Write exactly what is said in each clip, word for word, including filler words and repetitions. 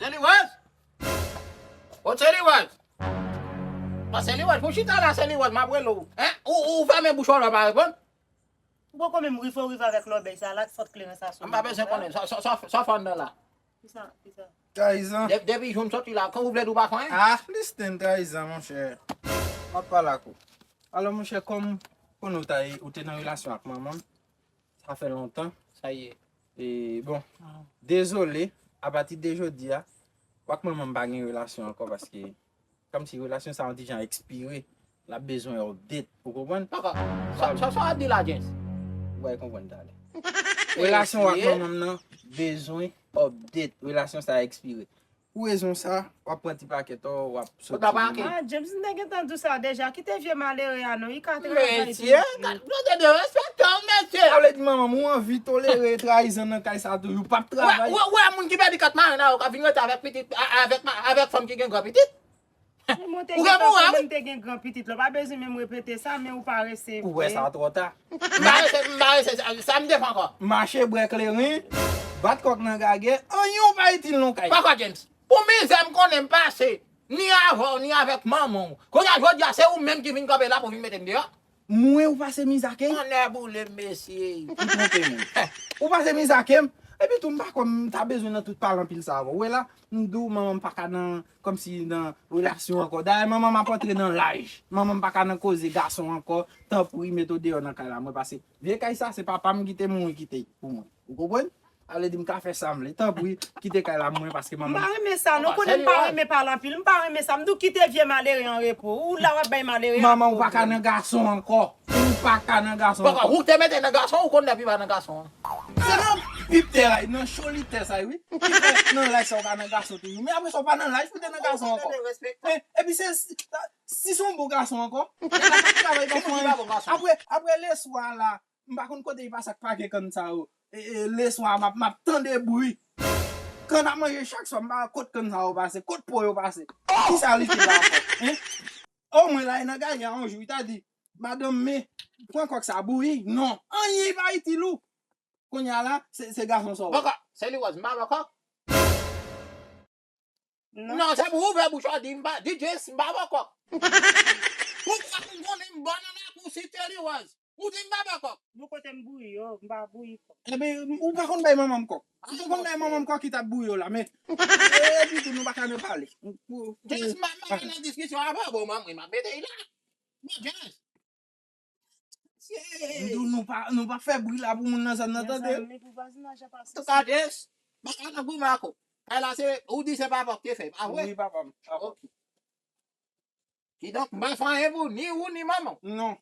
Seliwaz? O Seliwaz? Pa Seliwaz, pou chita la Seliwaz, m ap rele w. Hein? Ou, ou fèmen bouch ou la, pa reponn? Ou poko menm rive, ou rive avèk lòbèy sa la, k fòt kleren sa sou mwen. M pa bezwen konnen, sa, sa, sa, sa fè anndan la? Kisa, kisa? Trayizan. De-, depi jou m soti la, kan ou vle di w pa konyen? Ah, listen, trayizan, monchè. M ap pale ak ou. Alò, monchè, kòm konnen ou ta, ou te nan relasyon ak manman m, sa fè lontan. Sa ye. E, bon, dezole, apati de jodi a, ou ak manman m pa gen relasyon ankò paske kòmsi relasyon sa yon ti jan ekspire, l ap bezwen update, ou konprann? Poko, sa, sa, sa w ap di la, James? Ou pral konprann talè. Relasyon w ak manman m nan bezwen update, relasyon sa ekspire. Pou rezon sa, w ap pran ti pakèt, w ap soti. Ah, James, m te gentan di w sa deja. Kite vye malere a non, li ka travay. Mesye, gade, de respekte w, mesye. Sa vle di manman m, ou anvi tolere trayizan nan kay sa toujou, p ap travay. Ou wè, ou wè moun ki pèdi kat marenn nan yo, k ap vin rete avèk pitit, a-, avèk ma-, avèk fanm ki gen gran pitit? Ou gen pou wè, wi. Mwen te gen gran pitit la, w pa bezwen menm repete sa, men ou parese vre. Ou wè sa twò ta. M parese, m parese, sa, sa m te fè ankò. Mache bwè kleren, bat kòk nan gagè, anyen w pa itil non kay. Poko, James. Pou mizè m konnen m pase, ni avè w, ni avèk manman w. Kounye a, jodi a, se ou menm ki vin kanpe la pou vin mete m deyò. Mwen, ou pase mizè ke m? Tonnè boule m, mesye. Ou twonpe mwen. Ou pase mizè ke m? Epi tou, m pa kwè m ta bezwen nan tout pale anpil sa avè w. Ou wè la, m di w, manman m pa ka nan, kòmsi nan relasyon ankò. Dayè, manman m ap antre nan laj. Manman m pa ka nan koze gason ankò. Tanpri, mete w deyò nan kay la. Mwen pase. Vye kay sa, se papa m ki te mouri kite pou mwen. Ou konprann? Ale di m ka fè sa m vle. Tanpri, kite kay la mwen paske manman m. M pa renmen sa, non, konnen m pa renmen pale anpil. M pa renmen sa. M di w kite vye malere an repo. Ou la w ap bay malere an repo. Manman, ou pa ka nan gason ankò. Ou pa ka nan gason ankò. Poko, ou te mete nan gason, ou konn depi pa nan gason an. Se nan pip tè la, nan choli tè sa, wi. Ki fè nan laj sa ou ka nan gason toujou. Men apre sa, ou pa nan laj pou te nan gason ankò. Men, epi se, si se yon bon gason ankò, e la pa travay pa fè anyen. Apre, apre leswa la, m pa konn kote li pase ak pake kann sa yo. E, e, leswa, m ap, m ap tande bri. Kann ap manje chak swa, m pa wè kot kann sa yo pase, kot po yo pase. Kisa li te la ankò? Hein? O mwen la, e nan gagè yon jou, li ta di, madanm, men, pran kòk sa, bouyi. Non. Anyen pa itil ou. Kounye a la, se, se gason sa w. Poko, se li wòz, m pa wè kòk. Non. Non, se pou ouvè bouch ou di m pa, di James m pa bò kòk. Poukisa pou m konnen m bò nan lakou si Terry Waz? Ou di m pa bò kòk. Nou kote m bouyi yo, m pa bouyi kòk. Ebyen, ou pa konn bay manman m kòk. Ou pa konn bay manman m kòk ki t ap bouyi yo la, men, epi tou nou pa ka nan pale. James, m pa, m pa nan diskisyon avè w, bon, manman, m ap mete l la. Bon, James. M di w nou pa, nou pa fè bri la pou moun nan zòn nan tande. Mezanmi, pou vwazinaj la pase. Antouka, James, baka nan goumen ak ou. Kay la se, ou di se papa w ki te fè, pa vre? Wi, papa m. Ok. Kidonk, m pa fè anyen pou ni ou, ni manman w. Non.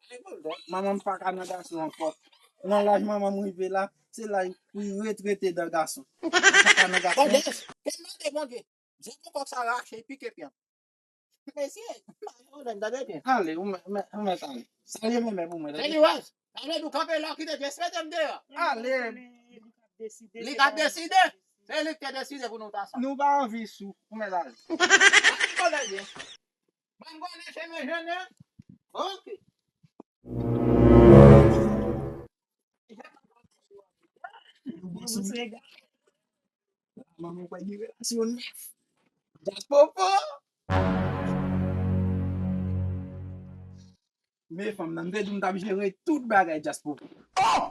Anyen pou l, donk. Manman m pa ka nan gason ankò. Nan laj manman m rive la, se laj pou l retrete dan gason. M pa ka nan gason. Bon, James, ke m mande Bondye. Zèb kòk sa rache, pike pye m. Mesye, m pa gen pwoblèm, tande byen. Ale, ou mèt, ou mèt, ou mèt ale. Salye menm pou mwen, tande. Seliwaz, sa vle di w kanpe la, w kite James mete m deyò. Ale. Li k ap deside. Se li k te deside pou nou ta sa. Nou pa anvi sou, ou mèt ale. Pa gen pwoblèm, byen. Ban m konnen chemen jwenn nan. Ok. Manman kwè gen relasyon nèf. Djaspopo. Men fanm nan, m te di w m t ap jere tout bagay Djaspopo. Oh!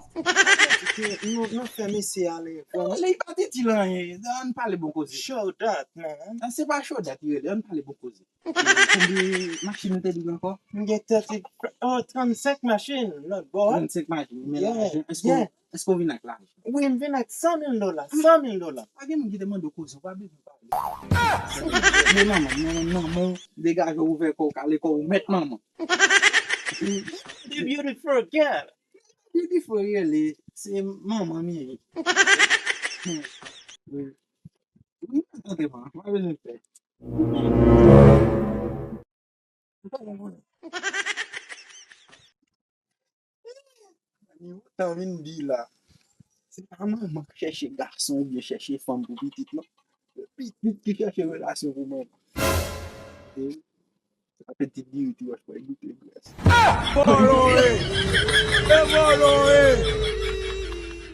Nou, nou fè mesye ale vrèman. Li pa te di l anyen. Ann pale bon koze. Show dat, man. Ah, se pa show dat li rele, ann pale bon koze. Konbyen machin ou te di m ankò? M gen tèt, oh, trannsenk machin lòt bò a. Trannsenk machin, men lajan. Èske, èske w vin ak lajan? Wi, m vin ak san mil dola, san mil dola. Pa gen moun ki te mande w koze, ou pa bezwen pale. Men manman, manman, manman, degaje w, ouvè kò w, kale kò w, ou mèt manman. The beautiful girl. Beautiful rele, se manman m ye. Wi. Wi, m pa tande, man. M pa bezwen fè. Tan vin di la. Se pa manman k chèche gason oubyen chèche fanm pou pitit, non. Se pitit ki chèche relasyon pou manman. E, sa pitit diri tou wòch pou goute grès. Vòlò e! E vòlò e!